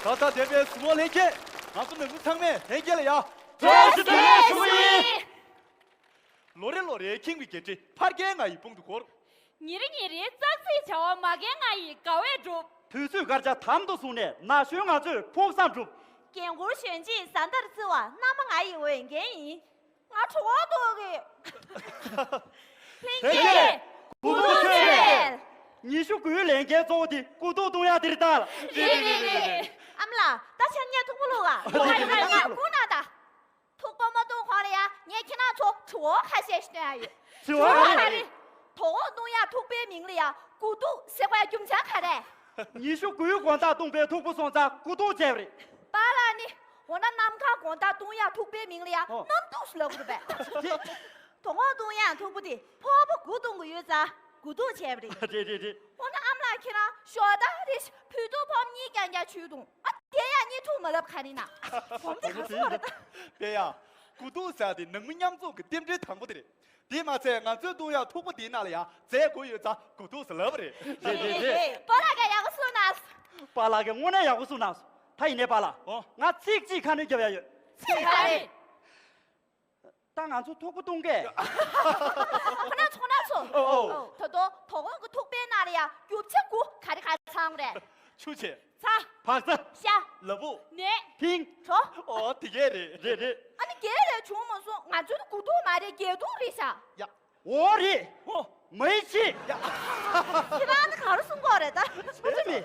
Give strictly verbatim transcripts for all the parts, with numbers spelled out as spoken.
ད་ལྟ་འདས་པའི་གཟུ་བོ་ལྷན་རྒྱས། ང་ཚོ་ནང་མི་ཚང་མས་ལྷན་རྒྱས་ལ་ཡ། བཀྲ་ཤིས་བདེ་ལེགས་ཞུ་གི་ཡིན། ལོ་རེ་ལོ་རེ་ཁྱིམ་གྱི་རྒྱལ་སྲས་ཕ་རྒན་ང་ཡི་དཔུང་དུ་འཁོར། ཉིན་རེ་ཉིན་རེའི་ཙག་ཙིག་བྱ་བ་མ་རྒན་ང་ཡི་དགའ་བས་སྒྲུབ། དུས་ཚོད་སྐར་ཆ་དམ་དུ་བཟུང་ནས་ན་གཞོན་ང་ཚོས་ཕུགས་བསམ་སྒྲུབ། རྒན་བཀུར་གཞོན་གཅེས་བཟའ་ཟླར་བརྩི་བ་མནའ་མ་ང་ཡི་འོས་འགན་ཡིན། ང་གྲོད་ཁོག་ལྟོགས་གི། ལྷན་རྒྱས། དགུ་ཐུག་མཆོད་རེད། ཉི་ཤུ་དགུའི་ལས་འགན་གཙོ་བོ་དེ་དགུ་ཐུག་བཏུང་ཡག་དེ་རེད་ད། རེད་རེད་རེད་རེད། ཨ་མ་ལགས། ད་ཆ་ངས་ཐུག་པ་བླུག་ག་ཨ་མ་ལགས་ངས་སྒུག་གནང་དང་། ཐུག་པ་མ་བཏུང་གོང་ལ་ཡ་ངས་ཁྱེད་རང་ཚོ་དྲི་བ་ཁ་ཤས་ཤིག་བཏོན་ཡག་ཡོད། དྲི་བ་ག་རེ་རེད། དོ་དགོང་བཏུང་ཡག་ཐུག་པའི་མིང་ལ་ཡ་དགུ་ཐུག་ཟེར་བའི་རྒྱུ་མཚན་ག་རེ། ཉི་ཤུ་དགུའི་དགོང་དག་བཏུང་བའི་ཐུག་པ་སོང་ཙང་དགུ་ཐུག་བྱས་པ་རེད། པཱ་ལགས་ནི། འོ་ན་གནམ་གང་དགོང་དག་བཏུང་ཡག་ཐུག་པའི་མིང་ལ་ཡ་ཨོ། གནམ་ཐུག་ཟེར་ལབ་དགོས་རེད་པས། དོ་དགོང་བཏུང་ཡག་ཐུག་པ་དེ་ཕོར་པ་དགུ་བཏུང་གི་ཡོད་ཙང་དགུ་ཐུག་བྱས་པ་རེད། རེད་རེད་རེད། འོ་ན་ཨ་མ་ལགས་ཁྱེད་རང་ཞོགས་ད་རེ་བཞིན་ཕུད་ཐུག་ཕོར་པ་གཉིས་རྐྱང་རྐྱང་མཆོད་བཏུང་། ཨ་དེ་ཡང་གཉིད་ཐུག་མ་ལབ་ག་རེ་ན། བུམ་དེ་ག་སོ་རེད་ད། དེ་ཡ། དགུ་ཐུག་ཟེར་དེ་ནང་མི་མཉམ་འཛོམས་ཀྱི་རྟེན་འབྲེལ་དང་པོ་དེ་རེད། དེས་མ་ཚད་ང་ཚོའི་བཏུང་ཡག་ཐུག་པ་དེའི་ནང་ལ་ཡ་རྫས་དགོས་ཡོད་ཙང་དགུ་ཐུག་ཟེར་ལབ་པ་རེད། རེད་རེད་རེད། པཱ་ལགས་ཀྱིས་ཡག་པོ་གསུངས་གནང་སོང་། པཱ་ལགས་ཀྱིས་དངོས་གནས་ཡག་པོ་གསུངས་གནང་སོང་། ད་ཡིན་ནའི་པཱ་ལགས། ཨོ། ང་ཚིག་གཅིག་ཁ་སྣོན་རྒྱབ་ཡག་ཡོད། ཚིག་ག་རེ། ད་ང་ཚོ་ཐུག་པ་བཏུང་གས། ཁོ་ན་ཚོ་ཁོ་ན་ཚོ། ཨོ་ཨོ། ད་དུང་དོ་དགོང་གི་ཐུག་པའི་ནང་ལ་ཡ་རྒྱུ་ཆ་དགུ་ག་རེ་ག་རེ་ཚང་རེད། ཆུ་བྱས། ཚྭ། བག་ཚ། ཤ། ལ་ཕུག་ནས། ཕིང་། གྲོ། ཨོ་དེ་གས་རེད། རེད་རེད། ཨ་ནི་རྒྱལ་ལས་བྱུང་མ་སོང་ང་ཚོ་དགུ་ཐུག་མ་རེད་རྒྱལ་ཐུག་རེད་ཤག་ཡ། འོ་རེད། ཨོ། མ་ཡི་ཆི། ཡ། ཁྱེད་རང་ནི་ག་རེ་གསུང་གི་ཡོད་རེད་ད། ཨ་ཙི་མི།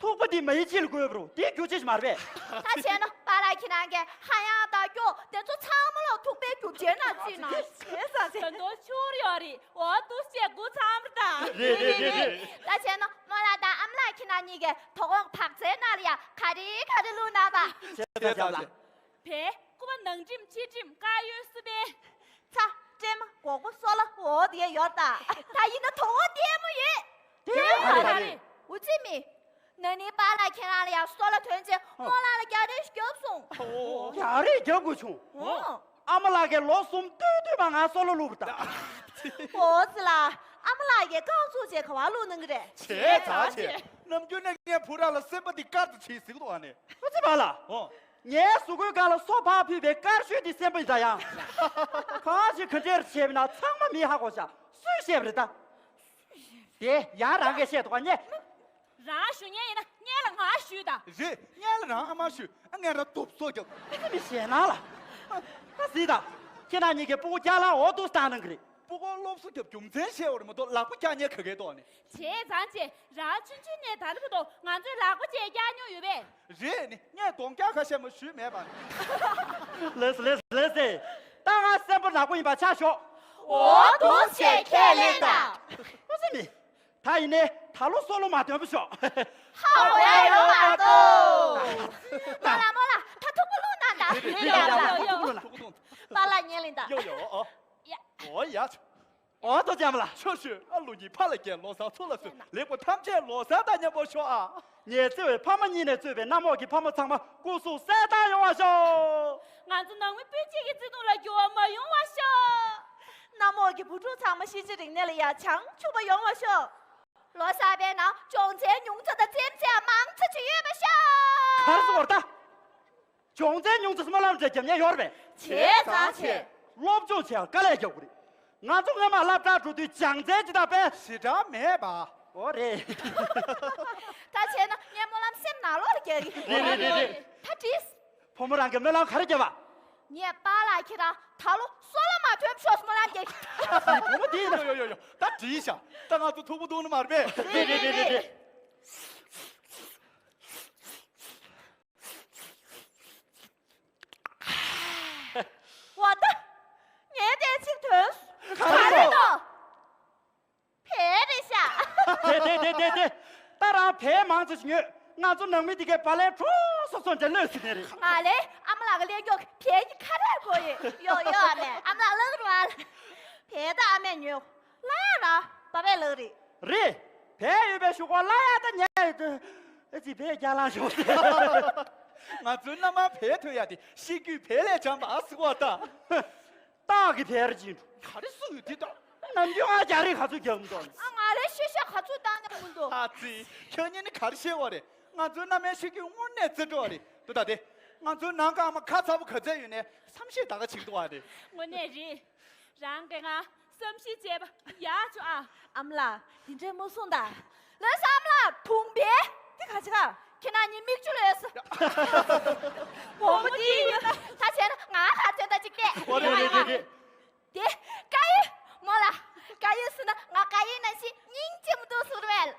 ཐུག་པ་འདི་མ་ཡི་ཆི་ལ་དགོས་པ་རེད། དེ་རྒྱུ་ཆ་ཞིག་མ་རེད་པས། ད་བྱས་ན་པཱ་ལགས་ཁྱེད་རང་གིས་ཧ་ཡང་དང་སྐྱོ་དེ་ཚོ་ཚང་མ་ལོ་ཐུག་པའི་རྒྱུ་ཆའི་ནང་བརྩིས་ན། བྱས་ཙང་བྱས། ད་དུང་ཆུར་ཡོད་རེད། འོ་འདུག་སེ་དགུ་ཚང་མ་དང་། རེད་རེད་རེད་རེད། ད་བྱས་ན་རྨོ་ལགས་དང་ཨ་མ་ལགས་ཁྱེད་རང་གཉིས་ཀས་དོ་དགོང་བག་ཚའི་ནང་ལ་ཡ་ག་རེ་ག་རེ་བླུགས་གནང་དང་། བྱས་ཙང་བྱས་ཙང་། བལ། སྐུད་པ་ནང་འགྲིམ་ཕྱི་འགྲིམ་དཀར་ཡོལ་སི་པན། ཚྭ། སྲན་མ། སྒོག་པ། སོལ་བ། འོ་དེ་ཡོད་ད། ད་ཡིན་ན་དོ་དགོང་ལྟད་མོ་ཡོད། དེ་ཡང་ག་རེ་རེད། འོ་ཙི་མི། ན་ནིང་པཱ་ལགས་ཁྱེད་རང་ལ་ཡང་སོལ་བ་ཐོན་རྗེས་རྨོ་ལགས་ལ་རྒྱག་རེས་ཤིག་བརྒྱབ་སོང་། ཨོ། རྒྱག་རེས་རྒྱག་དགོས་བྱུང་། ཨོ། ཨ་མ་ལགས་ཀྱིས་ལོ་གསུམ་སྟོད་སྟོད་མ་ང་སོལ་བ་བླུགས་པ་དང་། ཨོ་ཙི་ལགས། ཨ་མ་ལགས་ཀྱིས་རྐང་བཙུགས་བྱས་ག་པར་བླུགས་གནང་གི་རེད། བྱས་ཙང་བྱས། ནམ་རྒྱུན་ནས་ངའི་བུ་ར་ལ་སེམས་པ་འདི་དཀར་དུ་བྱེད་ཟེར་གི་འདུག་ཨ་ནི། ཨོ་ཙི་པཱ་ལགས། ཨོ། ངའི་གཟུགས་པོའི་སྒང་ལ་སོ་ཕར་ཕུད་པའི་དཀར་ཤོས་འདི་སེམས་པ་ཡིན་ད་ཡང་། གང་ཞིག་ག་འདྲས་བྱས་པ་ན་ཚང་མ་མིས་ཧ་གོ་ཤག་སུས་བཤད་པ་རེད་ད། དེ་ཡང་རང་གིས་བཤད་འདུག་ག་ཉེ། རང་ཞུ་མཁན་ཡིན་ན་སྔོན་ལ་ང་ཞུས་དང་། རེད། སྔོན་ལ་རང་ཨ་མ་ཞུས། ཨ་ངས་རང་སྟོབས་གསོ་རྒྱབ། ཨ་ཙི་མི་ཞེད་སྣང་ལ། ད་གཟིགས་དང་། ཁྱེད་རང་གཉིས་ཀྱིས་སྤུ་གུ་རྒྱ་ལ་འོ་འདུག་སྟངས་གནང་གི་རེད། སྤུ་གུ་སློབ་གསོ་རྒྱབ་རྒྱུ་མཚན་བཤད་པ་རེད་མ་གཏོགས་ལག་པ་རྒྱག་མཁན་ག་གེ་འདུག་ཨ་ནི། བྱས་ཙང་བྱས། རང་ཆུང་ཆུང་ནས་ད་ལྟ་བར་དུ་ང་ཚོས་ལག་པ་བཅས་རྒྱག་མྱོང་ཡོད་པས། རེད་ནི། ངས་གདོང་རྒྱག་ཁ་ཤས་མ་ཞུས་མེད་པ། ལགས་སེ་ལགས་སེ་ལགས་སེ། ད་ང་སེམས་པ་ནག་པོ་ཡིན་པ་ཆ་ཞོག་འོ་འདུག་བྱས་ཁས་ལེན་དང་། ཨ་ཙི་མི། ད་ཡིན་ནའི་ད་ལོ་སོལ་བ་མ་ཐོན་པ་ཤོག་ཧ་གོ་ཡ་ཡོད་མ་གཏོགས། རྨོ་ལགས་རྨོ་ལགས་ད་ཐུག་པ་བླུགས་གནང་དང་། ཡོད་ཡོད་ཡོད་ཡོད། པཱ་ལགས་ངན་ལེན་དང་། ཡོད་ཡོད། ཨོ། ཡ། ཨོ་ཡ། ཨོ་ཏོ་ཅམ་ལ། ཆོ་ཤོད། ཨ་ལོ་གཉིས་ཕ་ལ་སྐྱེལ་ལོ་གསར་ཚུར་ལ་སོན་ལེགས་པོ་ཐམས་ཅད་ལོ་གསར་དང་མཉམ་པོ་ཤོག་ཨ། ངའི་བརྩེ་བའི་ཕ་མ་གཉིས་ནས་གཙོས་པའི་གནམ་འོག་གི་ཕ་མ་ཚང་མ་སྐུ་གཟུགས་གསལ་ཐང་ཡོང་བ་ཤོག་ང་ཚོ་ནང་མི་སྤུན་མཆེད་ཀྱི་བརྩེ་དུང་ལ་འགྱུར་བ་མ་ཡོང་བ་ཤོག་གནམ་འོག་གི་བུ་ཕྲུག་ཚང་མ་ཤེས་བྱའི་རིག་གནས་ལ་ཡ་བྱང་ཆུབ་པ་ཡོང་བ་ཤོག་ལོ་གསར་པའི་ནང་སྦྱོང་ཚན་ཉུང་ཙམ་དང་རྩེད་མོ་རྩེ་ཡ་མང་ཙམ་ཅིག་ཡོད་པ་ཤོག་གར་སོང་བར་ལྟ། སྦྱོང་ཚན་ཉུང་ཙམ་སྨོན་ལམ་འདྲ་རྒྱབ་མཁན་ཡོད་རེད་པས། བྱས་ཙང་བྱས། སློབ་སྦྱོང་བྱེད་ཡག་དཀའ་ལས་རྒྱག་དགོས་རེད། ང་ཚོ་སྔོན་མ་སློབ་གྲྭར་འགྲོ་དུས་སྦྱོང་ཚན་ཅིག་དང་དཔེ། ཞེ་དྲག་མེད་པ། འོ་རེད། ད་བྱས་ན་ངས་སྨོན་ལམ་སེམས་ནང་ལོགས་ལ་རྒྱག་གི། རེད་རེད་རེད་རེད། ད་བྲིས། བུ་མོ་རང་གིས་སྨོན་ལམ་ག་རེ་བརྒྱབ་པ། ངས་པཱ་ལགས་ཁྱེད་རང་ད་ལོ་སོལ་བ་མ་ཐོན་ཤོག་སྨོན་ལམ་རྒྱག་གི། བུ་མོ་དེ་ཡིན་ན། ཡོ་ཡོ་ཡོ་ཡོ། ད་བྲིས་ཤག་ད་ང་ཚོ་ཐུག་པ་བཏུང་ནི་མ་རེད་པས། རེད་རེད་རེད་རེད། འོ་ད། ངས་དེ་ཅིག་ཐོས། ག་རེ་འདུག་བལ་རེད་ཤག་དེ་དེ་དེ་དེ་དེ། ད་རང་བལ་མང་ཙམ་ཞིག་ཉོས། ང་ཚོ་ནང་མི་དེ་གའི་བལ་ལས་འཕྲོ་སོ་སོ་འདྲ་ལོས་ཟིན་ནས་རེད། ང་ལས་ཨ་མ་ལགས་ཀྱི་ལས་མགྱོགས་བལ་གྱི་ཁ་རས་གོ་ཡོད། ཡོ་ཡོ་ཨ་མས་ཨ་མ་ལགས་ལག་རུ་ཨ། བལ་ད་ཨ་མས་ཉོས། ལ་ཡ་ར་པ་པའི་ལག་རེད། རེད། བལ་ཡོད་པའི་གཞུག་གུ་ལ་ཡ་ད་ཉལ་ཡོད་དུས། ཨ་ཙི་བལ་རྒྱ་ལངས་ཤོག་ང་ཚོའི་མནའ་མར་བལ་ཐོན་ཡ་དེ་ཤེས་རྒྱུད་བལ་ལས་སྦྱངས་པ་ཟེར་བ་ད། སྟག་གི་བལ་རེད་ཅིག་འགྲོ། ག་རེ་གསུངས་ཡོད་དེ་ད། ནམ་རྒྱུན་ང་རྒྱག་རེས་ག་ཚོད་རྒྱབ་མི་འདུག་ཨ་ང་ལས་ཤེས་ཤག་ག་ཚོད་བཏང་ནས་མི་འདུག་ཨ་ཙི། ཁྱོད་གཉིས་ནི་ག་རེ་བཤད་བ་རེད། ང་ཚོའི་མནའ་མའི་ཤི་རྒྱུ་དངོས་གནས་རྩེ་འགྲོ་བ་རེད་འདུག་ད་དེ། ང་ཚོའི་ནང་གི་ཨ་མ་ཁ་ཚ་པོ་ག་ཚད་ཡོད་ནའི་བསམ་ཤེས་ད་ག་བྱེད་ཀྱི་འདུག་བ་རེད། དངོས་གནས་རེད། རང་གིས་ང་བསམ་ཤེས་བྱས་པ་ཡག་བྱུང་ཨ། ཨ་མ་ལགས་འདི་འདྲའི་མ་གསུངས་ད། ལོས་ཨ་མ་ལགས་དུང་བས་འདི་ག་ཅི་ག་ཁྱེད་རང་གཉིས་མིག་ཆུ་ལོས། བུ་མོ་འདི་ཡིན་ན་ད་བྱས་ན་ང་ག་ཚོད་ད་ཅིག་བལྟས། ཨོ་རེད་རེད་རེད་རེད། དེ་དཀར་ཡོལ། མོ་ལ་དཀར་ཡོལ་ཟེར་ན་ང་དཀར་ཡོལ་ནང་བཞིན་སྙིང་རྗེ་མོ་འདུག་ཟེར་བས།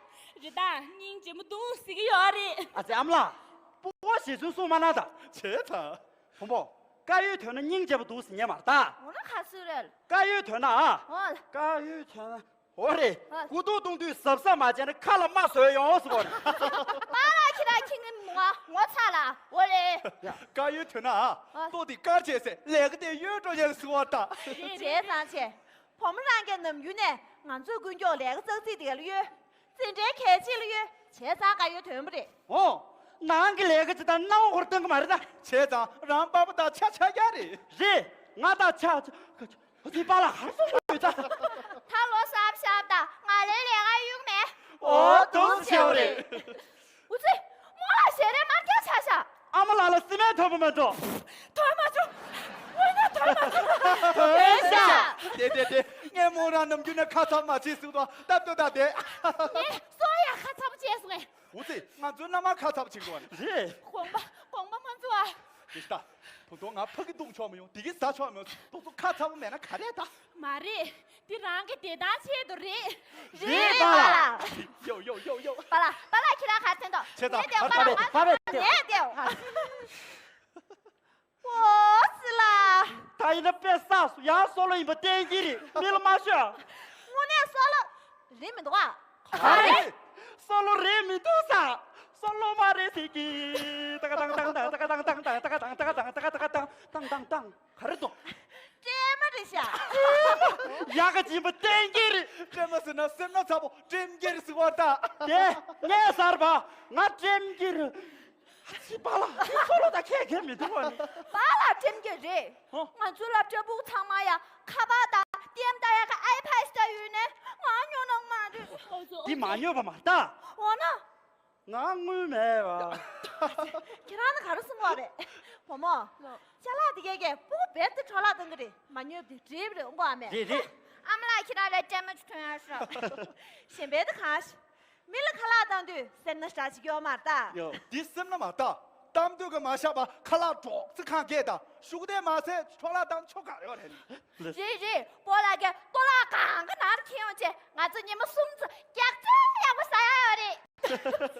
རེད་ད། སྙིང་རྗེ་མོ་འདུག་ཟེར་གྱི་ཡོད་རེད། ཨ་ཙི་ཨ་མ་ལགས། སྤུ་གུ་ཞེ་ཚུལ་གསུང་མ་གནང་ད། བྱས་ཙང་། བུ་མོ། དཀར་ཡོལ་ཐོན་ན་སྙིང་རྗེ་པོ་འདུག་ཟེར་ཉན་མ་རེད་ད། འོ་ན་ག་ཟེར་རེད། དཀར་ཡོལ་ཐོན་ན་ཨ། འོ་ལ། དཀར་ཡོལ་ཐོན་ན། འོ་རེད། ཨ། སྐུ་གདུང་གཏོང་དུས་གཟབ་གཟབ་མ་བྱས་ན་ཁ་ལ་རྨ་བཟོས་ཡོང་ཟེར་བ་རེད། པཱ་ལགས་ཁྱེད་རང་ཁྱེད་ངའི་ངོ་ངོ་ཚ་ལ་འོ་རེད། དཀར་ཡོལ་ཐོན་ན་ཨ། ཨ། ལྟོ་དེ་དཀར་བྱས་ཟེར་ལས་ཀ་དེ་གཡོལ་འགྲོ་ཡག་ཟེར་བ་ད། རེད་རེད་ཙང་ཆེ། བུ་མོ་རང་གི་ནམ་རྒྱུན་ནས་ང་ཚོའི་ཀུན་མགྱོགས་ལས་ཀ་ཙག་ཙིག་དེ་ག་ལ་གཡོལ། འཛིན་གྲྭའི་གལ་ཆེ་ལ་གཡོལ། བྱས་ཙང་དཀར་ཡོལ་ཐོན་པ་རེད། ཨོ། ནང་གི་ལས་ཀ་ཅི་དང་སྣང་བ་ཧོར་སྟོན་གི་མ་རེད་ད། བྱས་ཙང་རང་པ་ཕ་དང་ཆ་ཆ་རྒྱག་རེད། རེད། ང་དང་ཆ་ཆ་ཆ་ཆ་ཆ་པ་ལ་ཧར་སོང་ཡོད་ད། ད་ལོ་གསར་བཞག་ད་ང་རའི་ལས་ཀ་གཡུག་མེད། ཨོ་ཐུགས་རྗེ་ཆེ་བ་རེད། འུ་ཚོས་རྨོ་ལ་ཞལ་རས་དམར་སྐྱ་ཆ་ཤག་ཨ་མ་ལགས་ལ་སི་མེན་ཐོན་པ་མེད་འགྲོ། ཐོན་མ་བྱུང་། དངོས་གནས་ཐོན་མ་བྱུང་། ཐོན་ཤག་དེ་དེ་དེ། ངས་མོ་རང་ནམ་རྒྱུན་ནས་ཁ་ཚ་མ་བྱེད་ཟེར་དོ་སྟབས་བདེ་ད་དེ། ངས་སོ་ཡ་ཁ་ཚ་པོ་བྱས་སོང་ངས། འུ་ཚོས་ང་ཚོའི་མནའ་མ་ཁ་ཚ་པོ་བྱེད་དགོས་པ་རེད། རེད། དགོངས་པ་དགོངས་པ་མ་ཚོམ་ཨ། དེ་ལྟ། ད་དུང་ང་ཕ་གི་བཏུང་ཆོག་མི་ཡོང་དེ་གི་ཟ་ཆོག་མི་ཡོང་དུ་ཚོ་ཁ་ཚ་པོ་མེད་ན་ག་རེ་ད། མ་རེད། འདི་རང་གི་བདེ་ཐང་ཆེད་དུ་རེད། རེད་པ་ལགས། ཡོ་ཡོ་ཡོ་ཡོ། པ་ལགས་པ་ལགས་ཁྱེད་རང་ག་རེ་ཐོན་ཏོ། ཆེ་ད་ངས་བདེ་པ་ལགས་ང་ངས་བདེ། ཨོ་སི་ལ། ད་ཡིན་ན་དཔེ་བསགས་སོ་ཡང་སོ་ལོ་ཡིན་པ་གཏན་འཁེལ་རེད་མི་ལ་མ་ཤོད། དངོས་གནས་སོ་ལོ་རེད་མི་འདུག་ཨ། ག་རེ། སོ་ལོ་རེད་མི་འདུག་ས། སོ་ལོ་མ་རེད་ཟེར་གི། ཏག་ཏང་ཏང་ཏང་ཏག་ཏང་ཏང་ཏང་ཏག་ཏང་ཏང་ཏག་ཏང་ཏང་ཏག་ཏང་ཏང་ཏང་། ག་རེ་འདུག་སྲན་མ་རེད་ཤག་ཡག་ག་སྦྱིན་པ་གཏན་འཁེལ་རེད། སྲན་མ་ཟེར་ན་སེམས་ན་ཚ་པོ་སྲན་འཁེལ་ཟེར་བ་ད། དེ་ངས་གསར་པ་ང་སྲན་འཁེལ་རེད། ཨ་ཙི་པ་ལགས་ཁྱོད་ཚོ་ལོ་ད་ཁྱད་ཁྱད་མི་འདུག་བ་ནི། པ་ལགས་སྲན་འཁེལ་རེད། ཧོ། ང་ཚོའི་སློབ་གྲྭའི་སྤུ་གུ་ཚང་མ་ཡ་ཁ་པར་དང་ལྟད་མོ་ལྟ་ཡག་གི་ཨའི་པེ་ཌི་ལྟ་ཡོད་ནས་ང་ཉོ་གནང་མ་རེད། འདི་མ་ཉོས་པ་མ་ལྟ། འོ་ན། ང་དངུལ་མེད་བ། ཁྱེད་རང་ནི་ག་རེ་གསུང་བ་རེད། བུ་མོ། ལོ། ཅ་ལག་དེ་གས་གས་སྤུ་གུ་རྦད་དེ་འཕྲོ་བརླག་གཏོང་གི་རེད་མ་ཉོས་དེ་འགྲིག་རེད་འོང་གོ་ཨ་མས། རེད་རེད། ཨ་མ་ལགས་ཁྱེད་རང་རེ་སྲན་མ་ཅིག་ཐོན་ཡ་ཤག་གཞན་པའི་དེ་གང་ཤི། མི་ལ་ཁ་ལག་བཏང་དུས་སེམས་ན་ཞག་ཅིག་ཡོད་མ་རེད་ད། ཡོ། འདི་སེམས་ན་མ་ད། གཏམ་དུས་ཀ་མ་བཞག་པ་ཁ་ལག་གྲོགས་ཚེ་གང་གས་ད་ཤུགས་ལྡན་མ་ཟད་འཕྲོ་བརླག་བཏང་ཆོག་ག་ཡོད་རེད། རེད་རེད་སྤོ་ལགས་ཀྱིས་སྤོ་ལགས་གང་ག་ནང་ཁྱེར་ཡོང་བྱས་ང་ཚོ་ཉི་མ་གསུམ་ཙམ་རྒྱག་རྩོད་ཡག་པོ་ཟ་ཡ་ཡོད་རེད།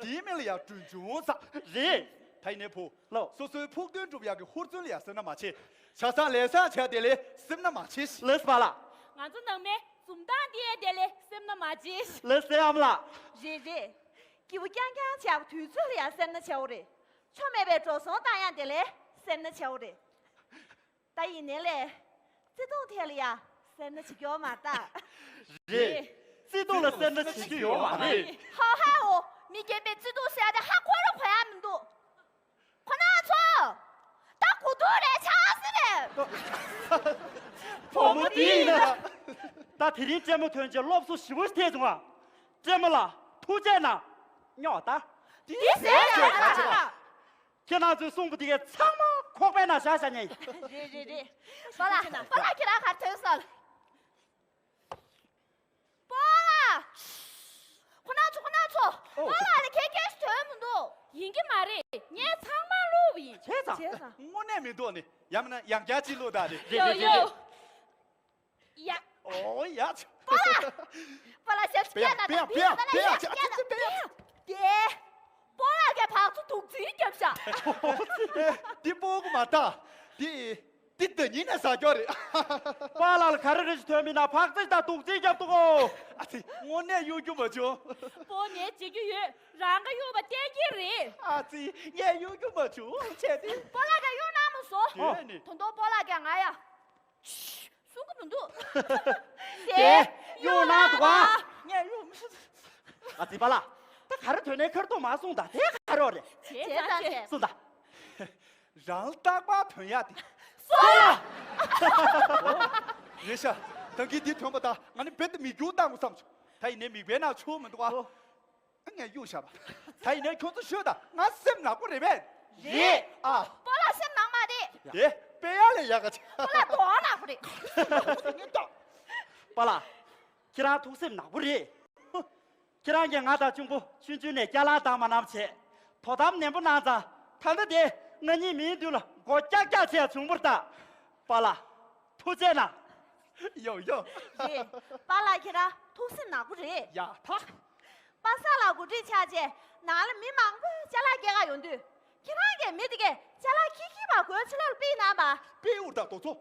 དེའི་མིང་ལ་ཡང་གྲོན་ཆུང་ཟ། རེད། ད་ཡིན་ནའི་བུ། ལོ། སོ་སོའི་ཕུགས་འདུན་སྒྲུབ་ཡག་གི་ཧུར་བརྩོན་ལ་ཡང་སེམས་ན་མ་བྱེད། ཆ་ཚང་ལས་བཟང་བྱས་དེ་ལས་སེམས་ན་མ་བྱེད་ཤི། ལེས་པ་ལ། ང་ཚོ་ནང་མའི་འཛུམ་མདངས་དེ་དེ་ལས་སེམས་ན་མ་བྱེད་ཤི། ལེས་སེ་ཨམ་ལ། རེད་རེད། སྐྱིད་པོ་རྐྱང་རྐྱང་བྱས་པ་དུས་ཚོད་ལ་ཡང་སེམས་ན་བྱའོ་རེད། ཆོ་མེད་པའི་འགྲོ་སོང་བཏང་ཡག་དེ་ལས་སེམས་ན་བྱའོ་རེད། ད་ཡིན་ནའི་ལས། བརྩེ་དུང་ཐད་ལ་ཡ་སེར་སྣ་བྱེད་ཀྱི་ཡོད་མ་རེད་ད། རེད། བརྩེ་དུང་ལ་སེར་སྣ་བྱེད་ཀྱི་ཡོད་མ་རེད། ཧའོ་ཧའོ། མི་རྒན་པའི་བརྩེ་དུང་ཟེར་ཡ་དེ་ཧ་གོ་རུ་གོ་ཡ་མི་འདུག་ཁོ་ན་ཚོ། ད་གོ་དུས་རེད་ཆགས་སི་རེད། བུ་མོ་དེ་ཡིན་ན། ད་དེ་རིང་སྤྲད་མོ་ཐོན་རྗེས་སློབ་གསོ་ཞིབ་པོ་ཐེབས་བྱུང་བ། སྤྲད་མོ་ལ་ཐུགས་རྗེ་གནང་། སྨྱོ་ད། དེ་ཟེར་ཡ་ཡ་ཡ། ཁྱེད་རང་ཚོས་གསུངས་པ་དེ་གའི་ཚང་མ་ཁོག་པའི་ནང་བཞག་བཞག་ཉན། རེད་རེད་རེད། པོ་ལགས་པོ་ལགས་ཁྱེད་རང་གར་ཐོན་སོང་། པོ་ལགས། ཁོ་ན་ཚོ་ཁོ་ན་ཚོ། ཨོ། པོ་ལགས་ལ་ཁྱེད་ཁྱེད་ཐོན་མི་འདུག་ཡིན་གྱི་མ་རེད། ངས་ཚང་མ་བླུགས་པ་ཡིན། བྱས་ཙང་། བྱས་ཙང་། དངོས་གནས་མི་འདུག་ནི་ཡང་མིན་ན་ཡང་བསྐྱར་ཅིག་བླུགས་དང་རེད། ཡོ་རེད་རེད་ཡོ། རེད། ཡ། ཨོ་ཡ། པོ་ལགས། པོ་ལགས་ཞབས་ཕྱི་བྱས་ན་ད་པེ་ཡ་པེ་ཡ་པེ་ཡ། དེ་པོ་ལགས་ཀྱི་བག་ཚོ་དུག་རྫིས་བརྒྱབ་ཤག་དེ་པོ་གི་མ་ད། དེ་དེ་ད་ཉིན་ནས་ཟ་རྒྱུ་རེད། པོ་ལགས་ལ་ག་རེ་རེ་ཞིག་ཐོན་མིན་ན་བག་ཚོ་ད་དུག་རྫིས་བརྒྱབ་འདུག་གོ་ཨ་ཙི་དངོས་གནས་གཡུག་རྒྱུ་མ་བྱུང་། པོ་ངས་བྱེད་རྒྱུ་ཡོད། རང་ག་གཡུག་པ་གཏན་འཁེལ་རེད། ཨ་ཙི་ངས་གཡུག་རྒྱུ་མ་བྱུང་བྱས་ཏེ། པོ་ལགས་ཀྱིས་གཡུག་གནང་མ་སོང་། ཡོད་ནི། ད་དུང་པོ་ལགས་ཀྱིས་ང་ཡ། གསུང་གི་མི་འདུག་དེ་གཡུག་གནང་འདུག་ཨ། ངས་གཡུག་མི་ཤེས། ཨ་ཙི་པ་ལགས། ད་ག་རེ་ཐོན་ནའི་ཁར་ཐུག་མ་གསུངས་ད་དེ་ག་རེ་རེད། བྱས་ཙང་བྱས། གསུངས་ད། རང་རྟག་པར་ཐོན་ཡག་དེ། སོ་ལ། རེད་ཤག་ད་གིན་འདི་ཐོན་པ་ད་ང་ནི་རྦད་དེ་མིག་རྒྱུག་བཏང་དགོས་བསམ་བྱུང་། ད་ཡིན་ནའི་མིག་དཔེ་ནང་ཆུ་མི་འདུག་ཨ། ཨོ། ངས་གཡུག་བཞག་པ། ད་ཡིན་ནའི་ཁྱོད་ཚོ་ཤོད་དང་། ང་སེམས་ནག་པོ་རེད་པས། རེད། ཨ། སྤོ་ལགས་སེམས་ནག་མ་རེད། དེ་དཔེ་ཡག་ལས་ཡག་ག་ཆེ། སྤོ་ལགས་དོ་ནག་པོ་རེད། སྤོ་ལགས། ཁྱེད་རང་ཐུགས་སེམས་ནག་པོ་རེད། ཁྱེད་རང་གིས་ང་དང་གཅུང་པོ་ཆུང་ཆུང་ནས་ཅ་ལག་བཏང་མ་གནང་བྱས། དོ་དམ་ནན་པོ་གནང་ཙང་། ད་ལྟ་དེ་ང་གཉིས་མིའི་མདུན་ལ་མགོ་ཀྱག་ཀྱག་བྱས་བྱུང་བ་རེད་ད། སྤོ་ལགས། ཐུགས་རྗེ་གནང་། ཡོ་ཡོ། རེད། སྤོ་ལགས་ཁྱེད་རང་ཐུགས་སེམས་ནག་པོ་རེད། ཡ་ད། པ་སངས་ལགས་འགོ་ཁྲིད་ཆགས་རྗེས་ནང་ལ་མི་མང་པོས་ཅ་ལག་སྐྱེལ་ག་ཡོང་དུས། ཁྱེད་རང་གིས་མི་དེ་གས་ཅ་ལག་ཁྱི་ཁྱི་བ་གོས་ཕྱི་ལོགས་ལ་ཕུད་གནང་བ། ཕུད་འུར་ད་དོ་ཚོ།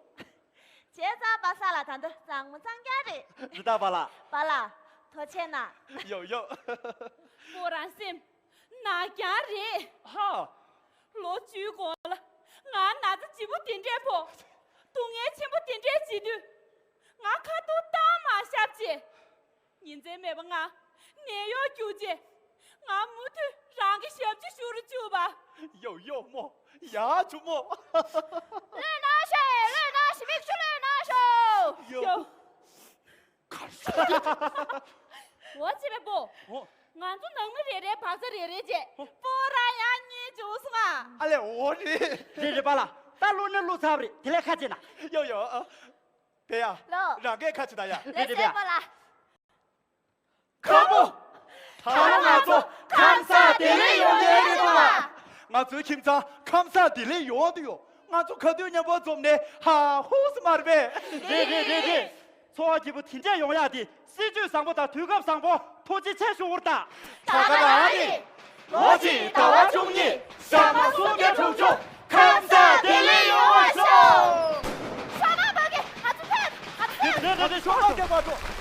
བྱས་ཙང་པ་སངས་ལགས་ད་དུང་གཙང་མ་གཙང་རྐྱང་རེད། རེད་ད་པ་ལགས། པ་ལགས། ཐུགས་རྗེ་གནང་། ཡོ་ཡོ། ཁོ་རང་སེམས་ནག་རྐྱང་རེད། ཧ། ལོ་བཅུའི་གོང་ལ་ང་ན་ཚ་ལྗིད་པོ་དེ་འདྲས་ཕོག་སྡུག་བསྔལ་ཆེན་པོ་དེ་འདྲས་བྱེད་དུས། ང་ཁ་ཐུག་བཏང་མ་བཞག་བྱས། ཉིན་མཚན་མེད་པར་ང་ནད་གཡོག་རྒྱུགས་བྱས། ང་མུ་མཐུད་རང་གི་ཞབས་ཕྱི་ཞུ་རུ་བཅུག་པ། ཡོ་ཡོ་མོ། ཡ་ཆུ་མོ། ལོས་ན་ཤོག་ལོས་ན་ཤོག་མིག་ཆུ་ལོས་ན་ཤོག་ཡོ། ཡོ། གར་སོང་། འོ་ཅེ་པེ་པོ། ཨོ། ང་ཚོ་ནང་མི་རེ་རེའི་བག་ཚ་རེ་རེ་བྱས། ཨོ། སྤོ་ར་ཡང་རྙེད་བྱུང་སོང་ང་། ཨ་ལས་འོ་རེད། རེད་རེད་པ་ལགས། ད་བླུགས་ནི་བླུགས་ཚར་བ་རེད། དེ་ལས་ཁ་ཅིག་ན། ཡོ་ཡོ། ཨ། བེ་ཡ། ལོ། རང་གས་ཁ་ཅིག་ད་ཡ། ལེ་རེད་རེད་པ། སེ་པོ་ལ། ཁ་པོ། ད་ང་ཚོ་ཁམས་བཟང་བདེ་ལེགས་ཡོང་གི་རེད་པ། ང་ཚོའི་ཁྱིམ་ཚང་ཁམས་བཟང་བདེ་ལེགས་ཡོང་དུ་ཡོད། ང་ཚོ་ག་དུས་མཉམ་པོ་འཛོམས་ནས་ཧ་ཧུ་སི་མ་རེད་པས། རེད་རེད་རེད་རེད། འཚོ་བ་སྐྱིད་པོ་དེ་འདྲས་ཡོང་ཡག་དེ་སྲིད་ཇུས་བཟང་པོ་དང་དུས་སྐབས་བཟང་པོ། ཐུགས་རྗེ་ཆེ་ཞུ་བར་ད། ད་ག་རང་རེད། ལོ་གཅིག་ཟླ་བ་བཅུ་གཉིས་ཞག་མ་སུམ་བརྒྱ་དྲུག་ཅུ་ཁམས་བཟང་བདེ་ལེགས་ཡོང་བར་ཤོག་ཤོག་མ་བ་གི་ང་ཚོ་ཕེབས། ང་ཚོ་ཕེབས། རེད་རེད་རེད། ཤོག་མ་གི་མ་འགྲོ།